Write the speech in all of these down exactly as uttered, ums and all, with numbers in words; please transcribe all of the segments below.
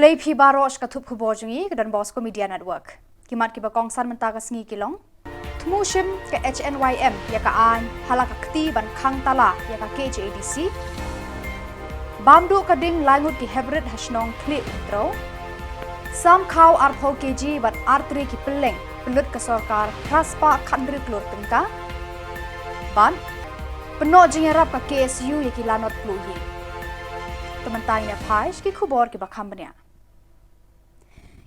Dei phi baroh sha ka thup khubor jong ngi ka Don Bosco Media Network. Ki mat kiba kongsan mynta ka sngi ki long: Thmu shim ka H N Y M ïa ka aiñ ha la ka kti ban khang tala ïa ka K H A D C. Bam duh ka ding lai ngut ki hybrid ha shnong Khlieh Umtrew. Sam khaw arphew kg bad artylli ki pylleng pynlut ka sorkar phra spah khathynriew klur tyngka. Bad pynnoh jingïarap ka K S U ïa ki lanot pluh ïing. Te mynta ngin ïa phai sha ki khubor kiba kham bniah.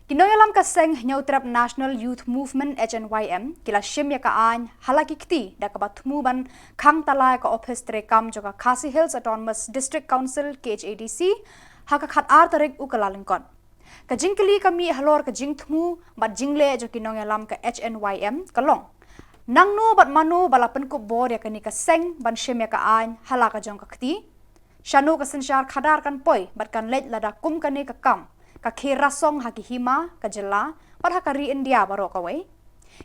Ki nongïalam ka seng Hynñiewtrep National Youth Movement, H N Y M, ki la shim ïa ka aiñ ha la ki kti da kaba thmu ban khang tala ïa ka ophis treikam jong ka Khasi Hills Autonomous District Council, K H A D C, ha ka khatar tarik u Kyllalyngkot. Ka jingkylli ka mih halor ka jingthmu bad jingleh jong ki nongïalam ka H N Y M ka long: Nangno bad mano ba la pynkup bor ïa kane ka seng ban shim ïa ka aiñ ha la ka jong ka kti? Shano ka synshar khadar kan poi bad kan leit lada kum kane ka kam ka khie rasong ha ki hima ka jylla bad ha ka ri India baroh kawei?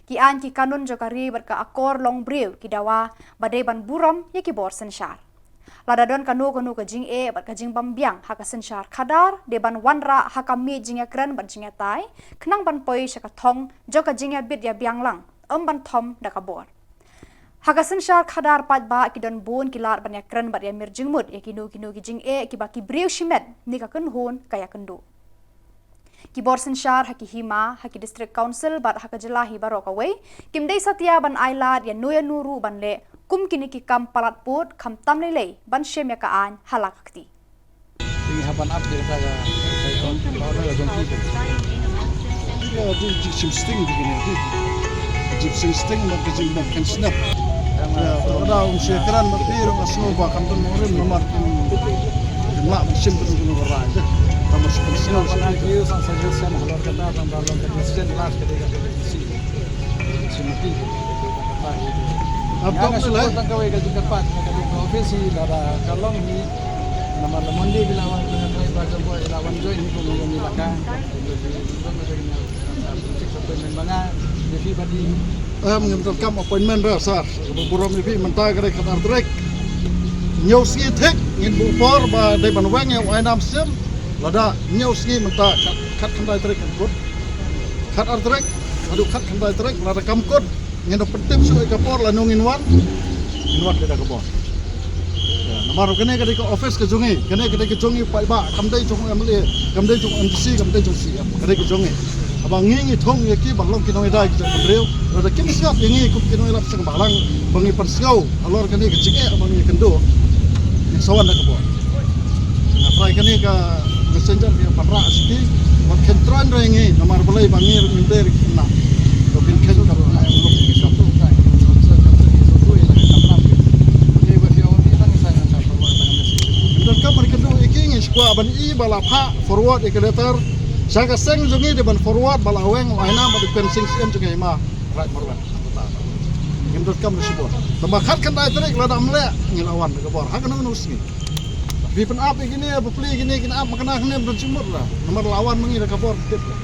Ki aiñ ki kanun jong ka ri bad ka akor longbriew ki dawa ba dei ban burom ïa ki bor synshar. Lada don kano kano ka jingeh bad ka jingbym biang ha ka synshar khadar, dei ban wanrah ha ka miej jingïakren bad jingïatai khnang ban poi sha ka thong jong ka jingïabit ïabiang lang, ym ban thom da ka bor. Ha ka synshar khadar paidbah ki don bun ki lad ban ïakren bad ïamir jingmut ïa kino kino ki jingeh kiba ki briew shimet ne ka kynhun ka ïakynduh. Ki bor synshar ha ki hima, ha ki district council bad ha ka jylla hi baroh kawei kim dei satia ban ai lad ïano ïano ruh ban leh kum kine ki kam palat pud, khamtam lei lei ban shim ïa ka aiñ ha la ka kti. Ngi hap ban ap ïa kata ka, ka, ka, ka order ka jong ki. Ïa, di, di shim sting di kine, di. Di shim sting bad ka jingbym kren sngap. Ïa, to da um shim kren bad phi ruh nga sngew ba kam don nongrim namar kim, kim lah ban shim kano kano ka rai te. Namar shim sngap. Ïa, ban ai views and suggestion halor kata, ban ban long ka decision last ka dei ka dei ka decision. Ap tong le. Tang kawei ka jingkyrpad na ka jong ka office hi lada ka long hi. Namar la Monday ki la wan, ka driver jong ko i la wan join hi ko Monday ni la ka. Em, ngim donkam appointment re sir. Burom ïa phi mynta ka dei khatar tarik. Hynñiew sngi thik ngin buh por ba dei ban weng ïa u ai nam sim. Lada hynñiew sngi mynta khat, khatkhyndai tarik kan kut. Khatar tarik haduh khatkhyndai tarik lada kam kut. Ngin da pyntip shuh ïa ka por lano ngin wan. Ngin wan da ka por. Ïa, namar kane ka dei ka office ka jong ngi, kane ka dei ka jong ngi paidbah, kam dei jong u M L A, kam dei jong u M D C, kam dei jong u C M, ka dei ka jong ngi. Haba ngi ngi thung ïa ki ba long ki nongïada ki jong ka briew, lada kim sngap ïa ngi kum ki nongïalam seng bhalang ba ngi pynsngew halor kane ka jingeh ba ngi ïakynduh, ngin sa wan da ka por. Nga trai kane ka messenger ki ban rah sha ki, wat khein trai re ngi, namar balei ba ngi ruh ngim dei ruh ki khynnah. Ba phin khein ka ruh na u lok ki sap. Ngim donkam ban kynduh ïa ki, ngi shu kwah ban i ba la phah forward ïa ka letter sha ka seng jong ngi, dei ban forward ba la weng u ai nam bad u Khynsing Syiem jong ngi ma Raid Marwet. Ngim donkam ruh shibun. Tangba khatkhyndai tarik lada ym leh ngi la wan da ka bor ha kano kano sngi. Phi pynap ïa kine, phi plie ïa kine, kin ap ma kane kane, ym don jingmut la. Namar la wan ma ngi da ka bor tip la.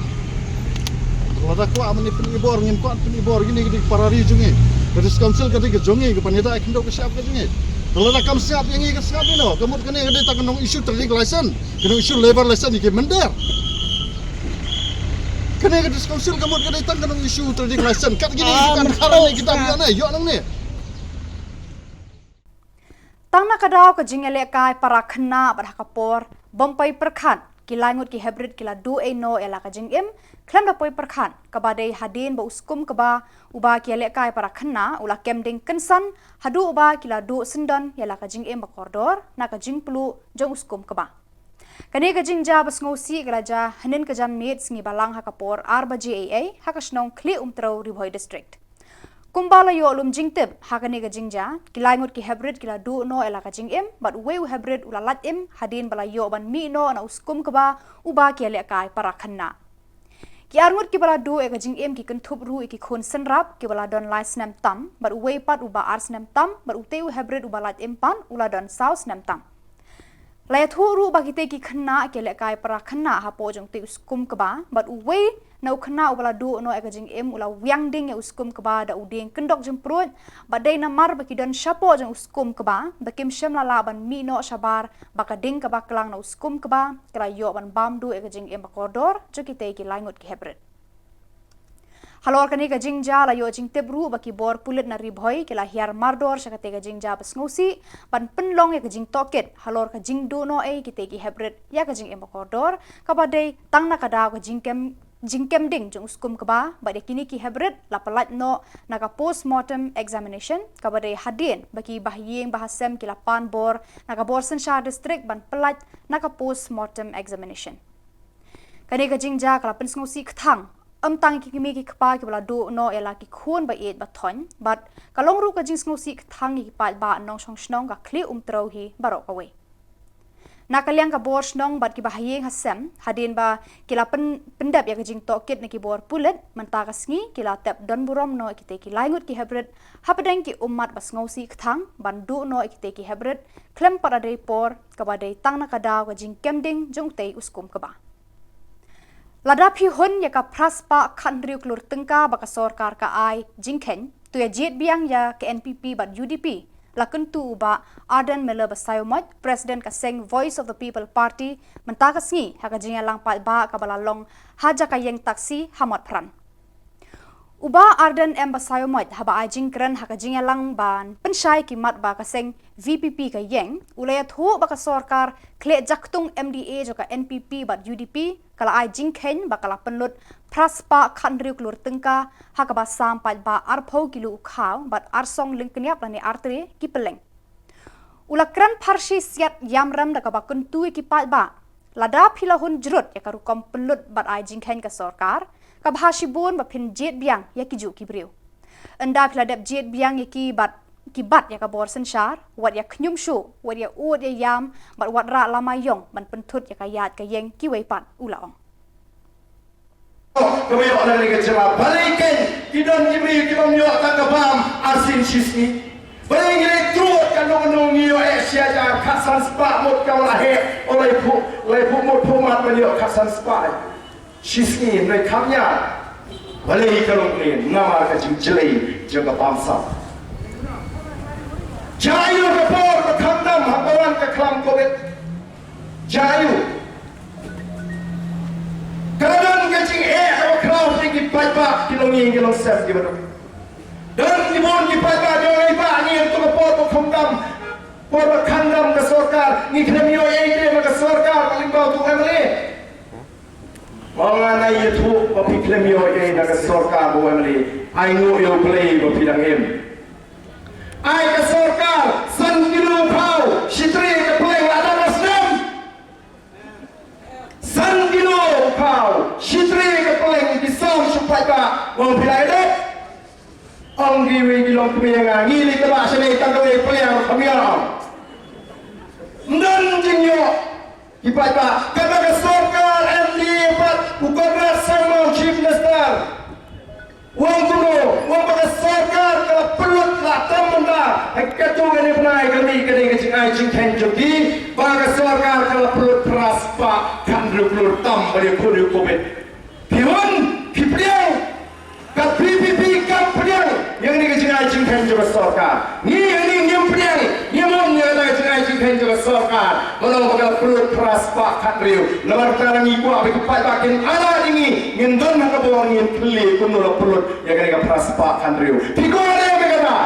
Lada kwah ma ngi pyni bor, ngim kwah pyni bor, kine ki dei ki para ri jong ngi. Ka District Council ka dei ka jong ngi, ka pynïada ïa ka khyndew ka shyiap ka jong ngi. Lada kam shyiap ïa ngi, ka shyiap ïa no. Ka mut kane ka dei tang ka nong issue trading license, ka nong issue labour license ïa ki mynder. Kane ka District Council ka mut ka dei tang ka nong issue trading license. Kat kine ki kan khar ne kita ïa ne, ïoh nangne. Tang na ka daw ka jingïalehkai para khynnah bad ha ka por bym poi pyrkhat, ki lai ngut ki hybrid ki la duh ei noh ïa la ka jingim khlem da poi pyrkhat, kaba dei hadien ba u skum kba uba ki ïalehkai para khynnah u la kem ding kynsan haduh ba ki la duh syndon ïa la ka jingim ba kordor na ka jingpluh jong u skum kba. Kane ka jingjia ba sngewsih ka la jia hynnin ka janmiet sngi Balang ha ka por ar baje eiei ha ka shnong Khlieh Umtrew, Ri Bhoi District. Kumba la ïoh lum jingtip, ha kane ka jingjia ki lai ngut ki hybrid ki la duh noh ïa la ka jingim bad uwei u hybrid u la lait im hadien ba la ïoh ban mih noh na u skum kba uba ki ïalehkai para khynnah. Ki ar ngut kiba la duh ïa ka jingim ki kynthup ruh ïa ki khun synrap kiba la don lai snem tam bad uwei pat uba ar snem tam bad utei u hybrid uba lait im pat u la don saw snem tam. La ïathuh ruh ba kitei ki khynnah ki lehkai para khynnah hapoh jong utei u skum kba, bad uwei na u khynnah uba la duh noh ïa ka jingim u la wiang ding ïa u skum kba da u dieng kyndok jingpruid, bad dei namar ba ki don shapoh jong u skum kba ba kim shym la lah ban mih noh shabar ba ka ding kaba klang na u skum kba ka la ïoh ban bam duh ïa ka jingim ba kordor jong kitei ki lai ngut ki heprit. Halor kane ka jingjia la ïoh jingtip ruh ba ki bor pulit na Ri Bhoi ki la hiar mardor sha katei ka jingjia ba sngewsih ban pynlong ïa ka jingtohkit halor ka jingduh noh ei kitei ki heprit ïa ka jingim ba kordor, kaba dei tang na ka daw ka jingkem jingkem ding jong u skum kba, bad ïa kine ki heprit la pyllait noh na ka post mortem examination, kaba dei hadien ba ki bahaïing bahasem ki la pan bor na ka bor synshar district ban pyllait na ka post mortem examination. Kane ka jingjia ka la pynsngewsih kthang ym tang ïa ki kmie ki kpa kiba la duh noh ïa la ki khun ba ïeit ba thoiñ, bad ka long ruh ka jingsngewsih kthang ïa ki paidbah nongshong shnong ka Khlieh Umtrew hi baroh kawei. Na ka liang ka bor shnong bad ki bahaïing hasem, hadien ba ki la pyn pyndep ïa ka jingtohkit na ki bor pulit, mynta ka sngi ki la tep donburom noh ïa kitei ki lai ngut ki heprit hapdeng ki ummat ba sngewsih kthang ban duh noh ïa kitei ki heprit khlem pat da dei por kaba dei tang na ka daw ka jingkem ding jong utei u skum kba. Lada phi hun ïa ka phra spah khathynriew klur tyngka ba ka sorkar ka ai jingkheiñ, to ïa jied biang ïa ka N P P bad U D P, la kyntu u Bah Ardent Miller Basaiawmoit, President ka seng Voice of the People Party, mynta ka sngi ha ka jingïalang paidbah kaba la long ha jaka ïeng taxi ha Motphran. U Bah Ardent M Basaiawmoit haba ai jingkren ha ka jingïalang ban pynshai ki mat ba ka seng V P P ka ïeng, u la ïathuh ba ka sorkar khleh jaktung M D A jong ka N P P bad U D P ka la ai jingkheiñ ba ka la pynlut phra spah khathynriew klur tyngka ha kaba sam paidbah arphew kilo u khaw bad arsong lyngkniap lane artre ki pylleng. U la kren pharshi siat ïamrem da kaba kyntu ïa ki paidbah, lada phi la hun jrut ïa ka rukom pynlut bad ai jingkheiñ ka sorkar, ka bha shibun ba phin jied biang ïa kijuh ki briew. Ynda phi la dep jied biang ïa ki bad ki bat ïa ka bor synshar, wat ïa khñium shuh, wat ïa ud ïa ïam, bad wat rah lama ïong ban pynthut ïa ka ïaid ka ïeng kiwei pat, u la ong. Kaba ïoh na kane ka jylla balei keiñ ki don ki briew ki bym ïoh tang ka bam arsien shisngi. Balei ngi leit truh kano kano ngi ïoh eh shi hajar khatsan spah mut ka la heh, o laiphew, laiphew mut phew mat ban ïoh khatsan spah shisngi, hynrei kham ïa. Balei ka long kumne? Namar ka jingjlei jong ka bamsap. Jia aïu ka por ba khamtam ha ka wan ka khlam covid? Jia aïu? Ka la don ka jingeh kaba khraw ha ki paidbah, ki longïing ki longsem kiba duk. Don ki bun ki paidbah jong ngi ba ngi ha kato ka por ba khamtam, por ba khamtam ka sorkar, ngi khlem ïoh ei ei na ka sorkar, ka lyngba uto u M L A. Ong, nga ïathuh ba phi khlem ïoh ei ei na ka sorkar bad u M L A, ainguh ïa U Blei ba phi dang im. Ai ka sorkar san kilo khaw, shi tre ka pylleng lada ka snem. San kilo khaw, shi tre ka pylleng, ki sawm shu paidbah, ong phi la ïadei. Ong kiwei ki longkmie ïa nga, ngi leit tbak shane tang ka lei pliang kham ïa. Ym don jingïoh. Ki paidbah, kata ka sorkar M D A pat, u Conrad Sangma u Chief Minister, u ong kumno, u ong ba ka sorkar ka la pynlut la tam mynta. Ha kato kane bnai ka mih kane ka jingai jingkheiñ jong ki ba ka sorkar ka la pynlut phra spah khathynriew klur tam ban ïakhun ïa u covid. Phi hun, phi pdiang. Ka V P P kam pdiang ïa kane ka jingai jingkheiñ jong ka sorkar. Ngi hangne ngim pdiang, ngim hun ïa kane ka jingai jingkheiñ jong ka sorkar. Ba long ba ka la pynlut phra spah khathynriew. Namar kata ngi kwah ba ki paidbah kin ailad ïa ngi, ngin don ha ka bor ngin kylli kumno la pynlut ïa kane ka phra spah khathynriew. Phi kwah ne em ïa kata?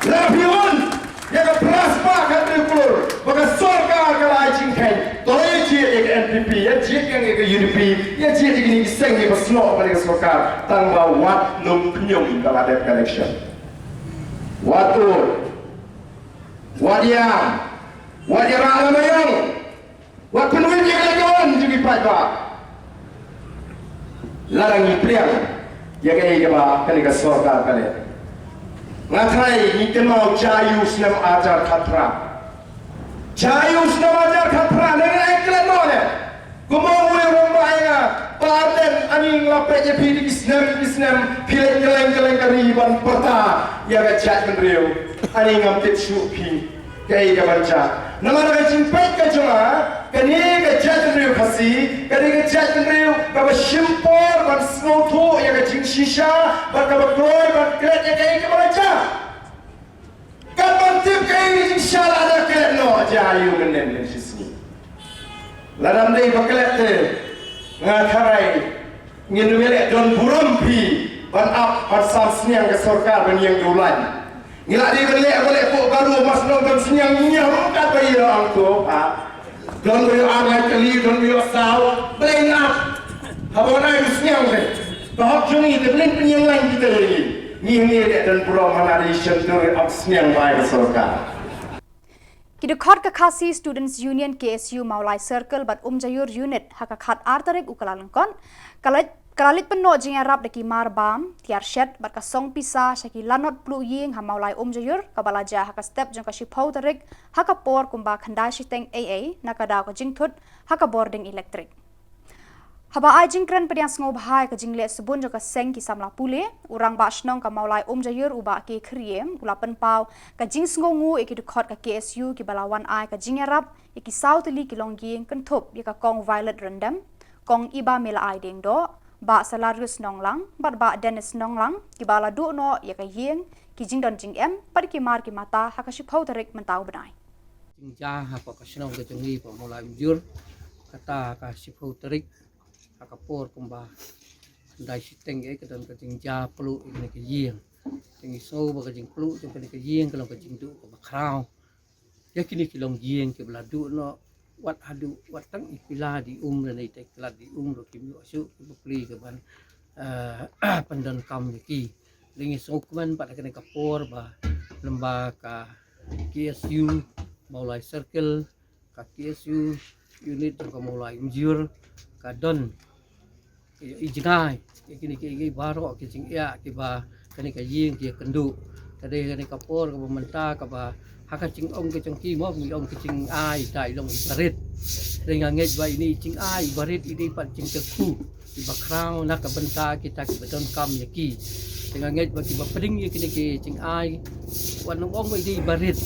Lada phi hun ïa ka phra spah khathynriew klur ba ka sorkar ka la ai jingkheiñ, to ïa jied ïa ka N P P, ïa jied ïa ka U D P, ïa jied ïa kine ki seng kiba snoh bad ka sorkar, tang ba wat nym khñium da la dep ka election. Wat ud, wat ïam, wat ïarah lama ïong. Wat pynwit ïa ka leit ka wan jong ki paidbah. Lada ngi pdiang ïa kaei kaba kane ka sorkar ka leh. Nga tharai ngi kynmaw jia aïu snem arhajar khatphra. Jia aïu snem arhajar khatphra, ne ngi ai klet noh ne. Kumba uwei u rangbah ïa nga, Bah Ardent, ani nga la peit ïa phi da ki snem ki snem, phi leit kylleng kylleng ka ri ban pyrta ïa ka jaitbynriew. Ani ngam tip shuh phi. Kaei kaban jia? Namar ka jingpeit ka jong nga, kane ka jaitbynriew Khasi ka dei ka jaitbynriew kaba shim por ban sngewthuh ïa ka jingshisha bad kaba kloi ban klet ïa kaei kaba la jia. Katba tip kaei ka jingshisha lada klet noh, jia ïa u mynnin mynshisngi. Lada ym dei ba klet te, nga tharai ngin ym leh don burom phi ban ap ban sam sniang ka sorkar ban ïeng ïa u laiñ. Ngi la dei ban leh, ban leh pok baroh, mas nong don sniang, ngi ïa kat ba ïa ang to ha. Don ba ïa ar lai kali, don ba ïa saw, balei ngi ap? Haba wan ai u sniang te, ba hok jong ngi te, balei pynïeng laiñ kita ïa ngi? Ngi, ngi leh don burom, hana dei shen to ap sniang bai ka sorkar. Ki dkhot ka Khasi Students Union K S U Mawlai Circle bad Umjaiur Unit ha ka khatar tarik u Kyllalyngkot ka la, ka la leit pynnoh jingïarap da ki mar bam, tiar shet bad ka song pisa sha ki lanot pluh ïing ha Mawlai Umjaiur, kaba la jia ha ka step jong ka shiphew tarik ha ka por kumba khyndai shiteng ei ei na ka daw ka jingthut ha ka bording elektrik. Haba ai jingkren pdiang sngewbha ïa ka jingleh sbun jong ka seng ki samla pule, u Rangbah Shnong ka Mawlai Umjaiur u Bah K Khyrie u la pynpaw ka jingsngewnguh ïa ki dkhot ka K S U kiba la wan ai ka jingïarap ïa ki saw tylli ki longïing kynthup ïa ka Kong Violet Ryndem, Kong Iba Melaai Diengdoh, Bah Salarius Nonglang bad Bah Dennis Nonglang, kiba la duh noh ïa ka ïing, ki jingdon jingem bad ki mar ki mata ha ka shiphew tarik mynta u bnai. Jingjia hapoh ka shnong ka jong ngi hapoh Mawlai Umjaiur, kata ka shiphew tarik ha ka por kumba khyndai shiteng eh ka don ka jingjia pluh ïa kane ka ïing. Te ngi sngew ba ka jingpluh jong kane ka ïing ka long ka jingduh kaba khraw ïa kine ki longïing kiba la duh noh, wat haduh, wat tang i pila di um lane i tei klat di um ruh kim ïoh shuh ki bapli ka ban, eh, pyndonkam ïa ki. Te ngi sngewkmen pat ha kane ka por ba lyngba ka K S U Mawlai Circle, ka K S U Unit jong ka Mawlai Umjaiur ka don i jingai ïa kine ki, ki baroh ki jingeh kiba kane ka ïing ki ïakynduh. Te dei kane ka por kaba mynta kaba ha ka jingong ka jong ki mo, ngi ong ka jingai ta i long i barit. Te nga ngeit ba ine i jingai i barit i dei pat jingkyrkhu iba khraw na ka bynta kita kiba donkam ïa ki. Te nga ngeit ba kiba pdeng ïa kine ki jingai, wat nang ong ba i dei i barit,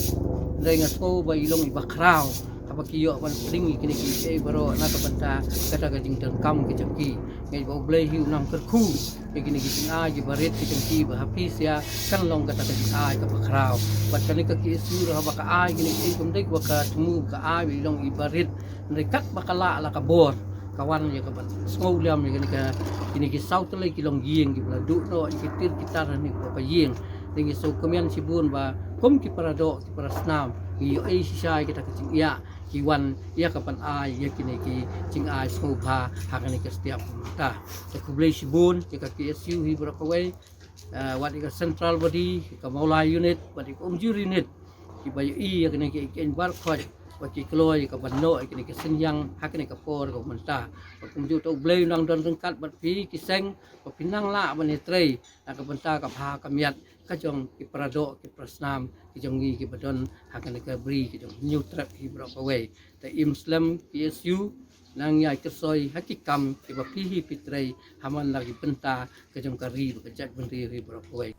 hynrei nga sngew ba i long iba khraw haba ki ïoh ban pdeng ïa kine kiei baroh na ka bynta kata ka jingdonkam ka jong ki. Ngeit ba U Blei hi u nang kyrkhu ïa kine ki jingai ki barit ki jong ki ba ha phi sha kan long kata ka jingai kaba khraw. Bad kane ka K S U ruh haba ka ai kine kiei kam dei ba ka thmu ka ai ba i long i barit, hynrei katba ka lah la ka bor ka wan ïa ka ban sngewlem ïa kane ka, kine ki saw tylli ki longïing kiba la duh noh ïa ki tir ki tar ha kane ka ïing. Te ngi sngewkmen shibun ba kum ki paradoh ki parasnam ngi ïohi shisha ïa kita ki jingeh ki wan ïa ka ban ai ïa kine ki jingai sngewbha ha kane ka step mynta. Te khublei shibun ïa ka K S U hi baroh kawei, eh, wat ïa ka Central Body, ïa ka Mawlai Unit, wat ïa ka Umjaiur Unit, kiba ïohi ïa kane ka, ka ïing bar khoit, wat ki kloi ïa ka ban noh ïa kane ka synñiang ha kane ka por ka mynta. Bad kumjuh te U Blei u nang don ryngkat bad phi ki seng, ba phin nang lah ban ïatrei na ka bynta ka bha ka miat ka jong ki paradoh ki parasnam ki jong ngi kiba don ha kane ka bri ka jong Hynñiewtrep hi baroh kawei. Te im slem K S U, nang ïai kyrsoi ha ki kam kiba phi hi phi trei ha man la ki bynta ka jong ka ri bad ka jaitbynriew hi baroh kawei.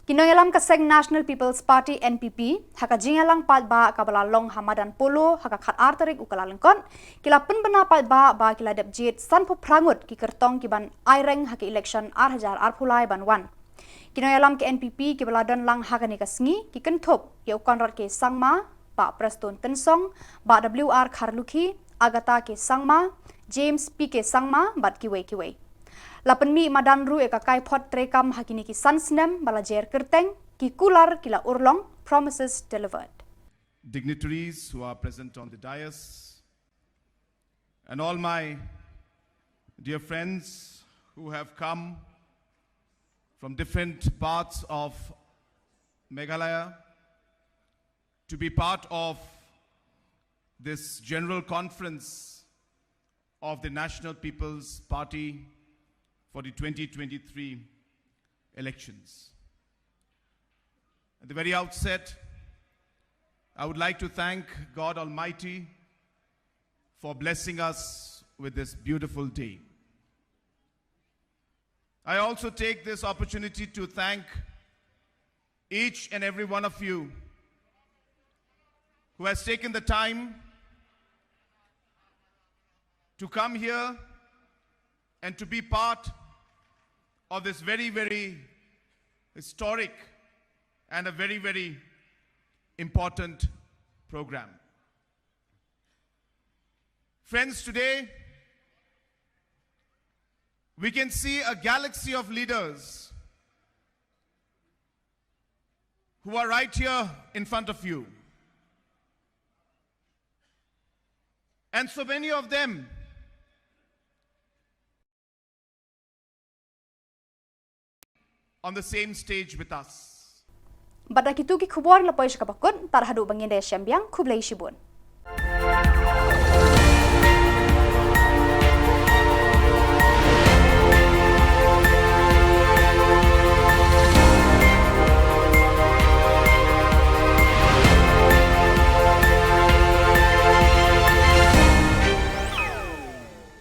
Ki nongïalam ka seng National People's Party, N P P, ha ka jingïalang paidbah kaba la long ha Madan Polo ha ka khatar tarik u Kyllalyngkot, ki la pynbna paidbah ba ki la dep jied sanphew phra ngut ki kyrtong ki ban aireng ha ka election ar hajar arphew lai ban wan. Ki nongïalam ka N P P kiba la don lang ha kane ka sngi ki kynthup ïa u Conrad K Sangma, Bah Prestone Tynsong, Bah W R Kharlukhi, Agatha K Sangma, James P K Sangma bad kiwei kiwei. La pynmih madan ruh ïa ka kaiphod treikam ha kine ki san snem ba la jer kyrteng, ki kular ki la urlong, promises delivered. Dignitaries who are present on the dais, and all my dear friends who have come from different parts of Meghalaya to be part of this general conference of the National People's Party for the twenty twenty-three elections. At the very outset, I would like to thank God Almighty for blessing us with this beautiful day. I also take this opportunity to thank each and every one of you who has taken the time to come here and to be part of this very, very historic and a very, very important program. Friends, today we can see a galaxy of leaders who are right here in front of you. And so many of them on the same stage with us. Bad da kitu ki khubor la poi sha kaba kut, tad haduh ban ïadei shem biang, khublei shibun.